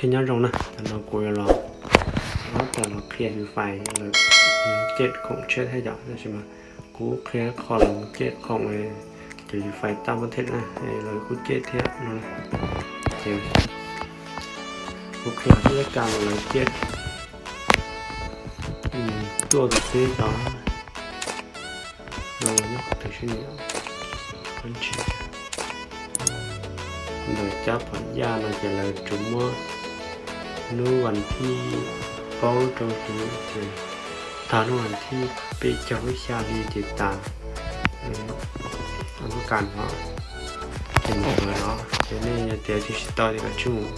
Nyob zoo na, tam no kuv yuav los, los qhia Free Fire lawv cem khoom tshiab thiab yom, tab sis mas kuv qhia qhov lawv cem khoom cov Free Fire tag pab them na, lawv kuj cem thiab no. Ces kuv qhia tib lab kas lawv cem tuaj tus teb tod no, nyob qhov twg sib nyiam. Ntawm cov phom yaj no ces lawv tsuas muab hnub vas thib plaub rau hauv ces tag hnub vas thib peb caug lub xya hli ces tas lub kas no, ces mus kawm no. Ces nej yog tias tsis tau ces kav tsij mus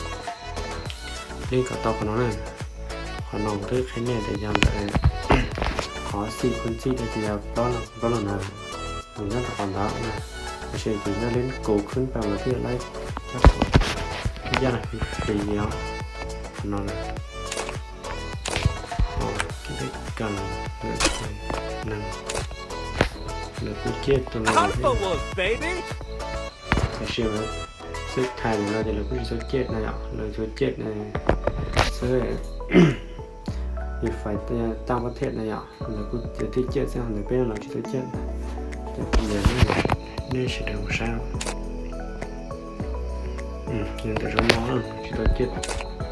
leej kom tau qhov no na. Qhov no kuv twb qhia nej tias yog ntawm qhov xim khwv txij tias yog plaub los plaub los ntawd, nws nyob rau qhov ntawd na. Tab sis ces nyob leej kaum khwb pas mas thiaj laib cov phom yaj no fis fis os. Qhov no na, lawv kuj cem tus no, tab sis xab thais no ces lawv kuj tsis txhob cem na yom, lawv txhob cem xab Free Fire tag pab them na yom, lawv kuj thiaj cem xwb, ntawm peb no lawv tsis tau cem. Ces kuv nias nej sawv daws mus saib, ntawm zoo no tsis tau cem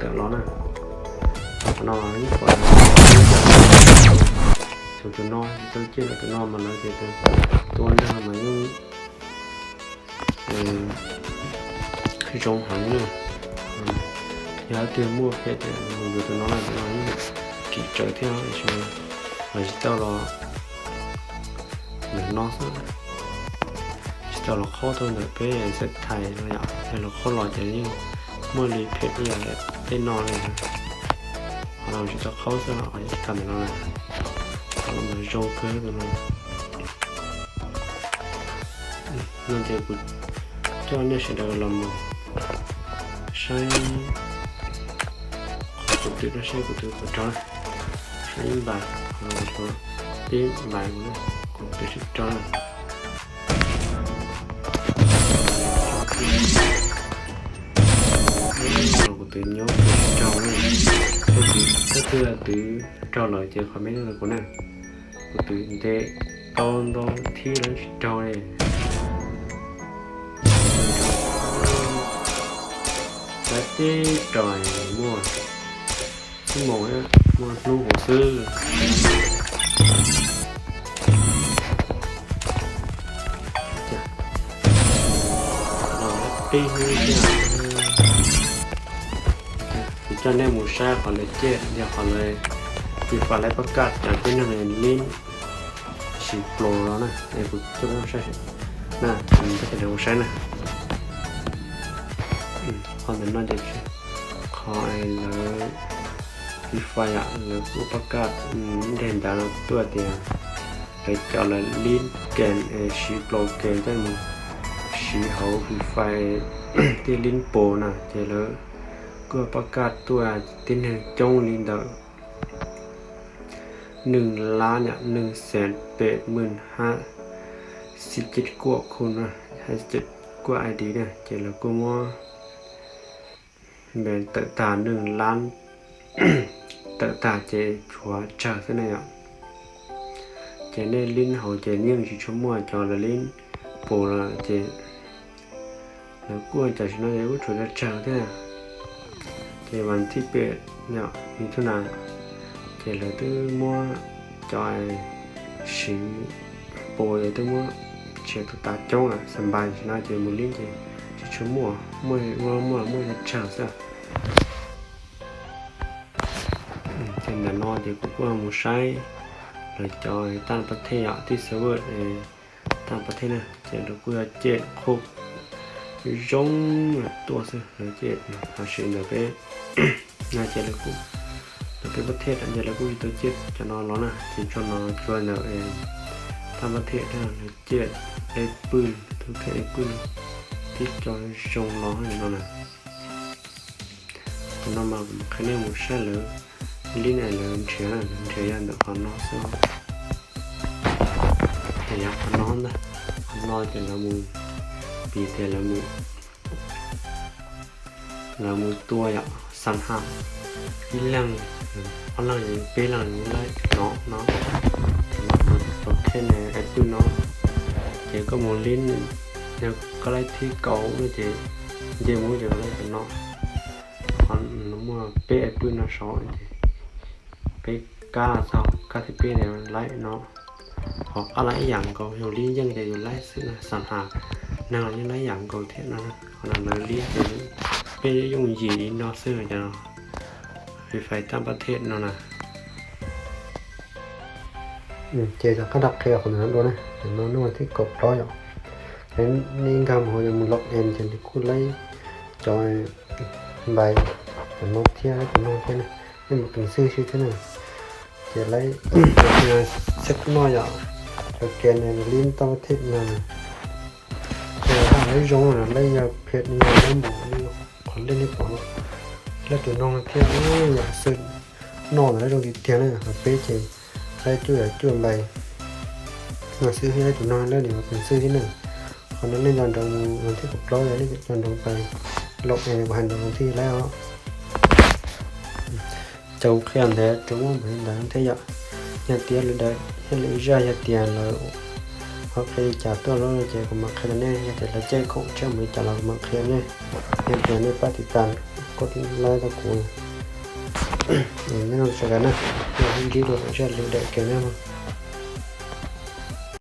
tawm los na. Qhov no ib qhov, tus no tsis tau cem, tus no mas lawv tias tus tua neeg mas yeej zoo heev na. Yog leej twg muaj phem tias mus yuav tus no na, tus no yeej kim tsawv thiab, tab sis los tsis tau los ntawm no xwb, tsis tau los qhaub tau ntawm peb xab thais no yom, yog los qhaub los ces yeej muaj li phem ib yam li tej no li. Qhov no tsis tau qhaub xwb, qhov yeej tsis tau ntawm no na. Qhov no mas zoo kawg tus no. No ces kuv coj nej sawv daws los mus saib qhov kuv twv no, saib kuv twv puas raug na. Saib ib npais, qhov no kuv twv peb npais kuv na, kuv twv sib raug na. Kuv twv nyob kuv sib raug na. Tab sis twb twv raug lawm ces qhov me no kuv na, kuv twv ntev tau ntau thib lawm tsis raug li. Lawv teb raug muaj ib moos muaj hnub huv xwb. Qib hnub thiab. Kuv coj nej mus saib qhov lawv cem, yog qhov lawv Free Fire laib pab kaj cov tib neeg li siv plos los na, es kuv coj nej mus saib na, coj nej mus saib na. Qhov ntawm no ces qhov lawv Free Fire yom, lawv kuj pab kaj ntej ntawd no tuaj tias lawv cov lawv lib game es siv plos game coj mus siv hauv Free Fire tej lib pos na, ces lawv kuj pab kaj tuaj tib neeg coob li ntawm neeg lab yom, neeg xees pem mws hab xib ceb kuaj khu na, hab xib ceb kuaj I D na, ces lawv kuj muab npe tawm tag neeg lab, tawm tag ces tshuav tsawg xwb na yom. Ces nej lib hauv ces yeej tsis tshua muaj cov lawv lib pos lawm ces lawv kuj tam sim no ces kuj tshuav tsawg thiab. Ces vas thib peb yom, nws tub na, ces lawv twb muab cov siv pos lawv twb muab tshem tau tas coob lawm, xam npais tam sim no ces mus lib ces tsis tshua muaj, muaj muaj muaj tsawg xwb. Ces ntawm no ces kuv kuj mus saib lawv cov tag pas thej yom, tib server tag pas thej na, ces lawv kuj yog cem qhuj zoo tuaj xwb, lawv cem tam sim ntawm peb na ces lawv kuj, ntawm peb pas thej ces lawv kuj tsis tau cem cov no los na, ces tso no tsuas ntawm tag pas thej na, lawv cem eb pwj, tub kheej eb pwj, tib co zoo los no na. Tam no mas kuv qhia nej mus saib lawv lib na, lawv nrhiav na, lawv nrhiav yog ntawm qhov no xwb. Ces yog qhov no ntag, qhov no ces lawv mus, piv tias lawv mus, lawv mus tua yom, Xam has ib leeg, ob leeg, peb leeg laij no no. Ces no tau khej ne, app no, ces koj mus lib, yog koj laij thib kaum no ces nce mus ces laij cov no. Qhov no muaj peb app no saud ces peb kab txog kab thib peb ne laij no. Qhov qab laij ib yam nkaus, yog lib yeej ces yus laij xwb na, xam has neeg los yeej laij ib yam nkaus thiab no. Qhov no lawv lib ces peb yooj yim li no xwb os. Free Fire tam pab thej no na. Ces rov qab rov qhia qhov ntawm no dua na, ntawm no nub thib kaum plaub yom. Ces nej nkag mus hauv yog mus log in ces nws kuj laij cov npais tus no thiab, tus no thiab na, nej mus peev xwm xwb thiab na. Ces laij xeb kuj noj yom, cov ke ne lib tau thej no. Ces laij zoo na, laij yog phiaj ni yog laij npaum li qhov lej nej pom no, laij tus no thiab yom, xwb noj ntawd laij zoo tiag tiag na. Qhov peb ces laij cuaj yam cuaj npais no xwb, laij tus no laij nim mus peev xwm thiab na. Qhov no nej nco ntsoov mus, thib kaum plaub yog nej nco ntsoov pais log in, kuv hais ntawd thiaj laij os. Ces kuv qhia ntawd tsuas muaj npaum li ntawd thiab yom. Yog tias lwm daim thiab lwm zaj yog tias lawv ho qhia li cas tuaj lawm ces kuv mam qhia rau nej, yog tias lawv caij khoom tshiab mus li cas los kuv mam qhia nej. Yog tias nej pab tiv tas, koj laij rau kuv, nej sawv daws na, nej ntsib dua lwm zaj lwm daim kiag na.